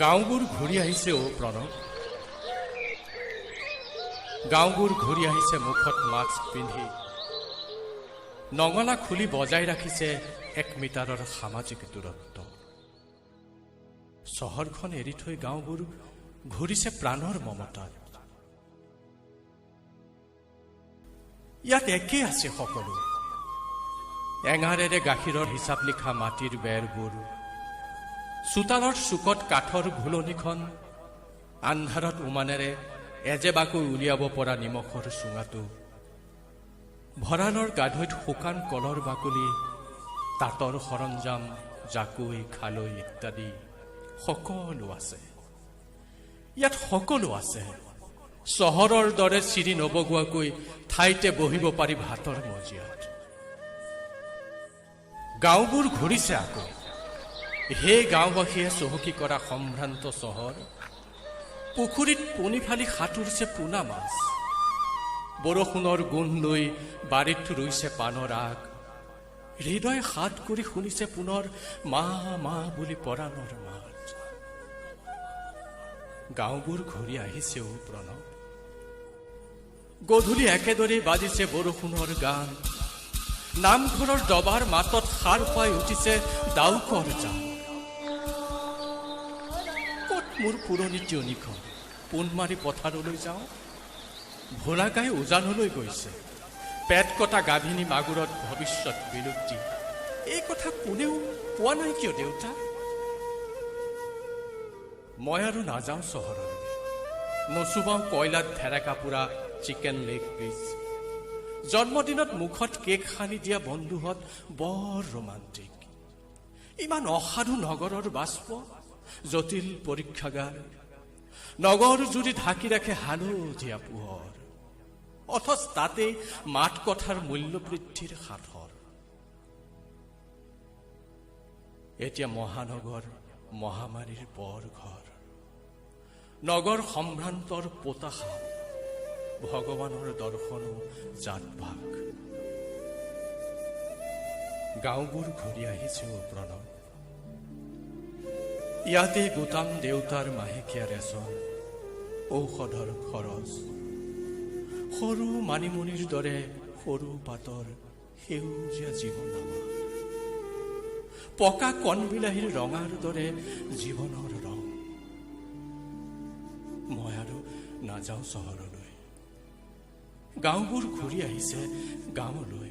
গাঁওবোৰ ঘূৰি আহিছে অ' প্ৰণৱ, গাঁওবোৰ ঘূৰি আহিছে মুখত মাস্ক পিন্ধি, নঙলা খুলি বজাই ৰাখিছে 1 মিটাৰৰ সামাজিক দূৰত্ব। চহৰখন এৰি থৈ গাঁওবোৰ ঘূৰিছে প্ৰাণৰ মমতাত। ইয়াত একেই আছে সকলো, এঙাৰেৰে গাখীৰৰ হিচাপ লিখা মাটিৰ বেৰবোৰ, চোতালৰ চুকত কাঠৰ ঘুলনিখন, আন্ধাৰত উমানেৰে এজেবাকৈ উলিয়াব পৰা নিমখৰ চুঙাটো, ভঁৰালৰ গাধৈত শুকান কলৰ বাকলি, তাঁতৰ সৰঞ্জাম, জাকৈ, খালৈ ইত্যাদি সকলো আছে। ইয়াত সকলো আছে। চহৰৰ দৰে চিৰি নবগোৱাকৈ ঠাইতে বহিব পাৰি ভাতৰ মজিয়াত। গাঁওবোৰ ঘূৰিছে আকৌ। সেই গাঁওবাসীয়ে চহকী কৰা সম্ভ্ৰান্ত চহৰ, পুখুৰীত পনি ফালি সাঁতুৰিছে পোনা মাছ, বৰষুণৰ গোন্ধ লৈ বাৰীত ৰুইছে পাণৰ আগ, হৃদয় হাত কৰি শুনিছে পুনৰ মা মা বুলি পৰাণৰ মাত। গাঁওবোৰ ঘূৰি আহিছে অ' প্ৰণৱ। গধূলি একেদৰেই বাজিছে বৰষুণৰ গান, নামঘৰৰ ডবাৰ মাতত সাৰ পাই উঠিছে ডাউকৰ জান। ক'ত মোৰ পুৰণি তিয়নিখন, পোনমাৰি পথাৰলৈ যাওঁ, ভোলা গাই উজানলৈ গৈছে, পেট কটা গাভিনী মাগুৰত ভৱিষ্যত বিলুপ্তি, এই কথা কোনেও কোৱা নাই কিয় দেউতা? মই আৰু নাযাওঁ চহৰলৈ, নচুবাওঁ কয়লাত ঢেৰেকা পোৰা চিকেন লেগ পিচ। জন্মদিনত মুখত কেক সানি দিয়া বন্ধুহঁত বৰ ৰোমান্টিক। ইমান অসাধু নগৰৰ বাষ্প, জটিল পৰীক্ষাগাৰ, নগৰ জুৰি ঢাকি ৰাখে হালধীয়া পোহৰ, অথচ তাতেই মাত কথাৰ মূল্যবৃদ্ধিৰ সাঁথৰ। এতিয়া মহানগৰ মহামাৰীৰ বৰ ঘৰ, নগৰ সম্ভ্ৰান্তৰ পোতাশাল, ভগৱানৰ দৰ্শনো জাত ভাগ। গাঁওবোৰ ঘূৰি আহিছে অ' প্ৰণৱ। ইয়াতে গোটাম দেউতাৰ মাহেকীয়া ৰেচন, ঔষধৰ খৰচ, সৰু মানিমুনিৰ দৰে সৰু পাতৰ সেউজীয়া জীৱন আমাৰ, পকা কণবিলাহীৰ ৰঙাৰ দৰে জীৱনৰ ৰং। মই আৰু নাযাওঁ চহৰলৈ, গাঁওবোৰ ঘূৰি আহিছে গাঁৱলৈ।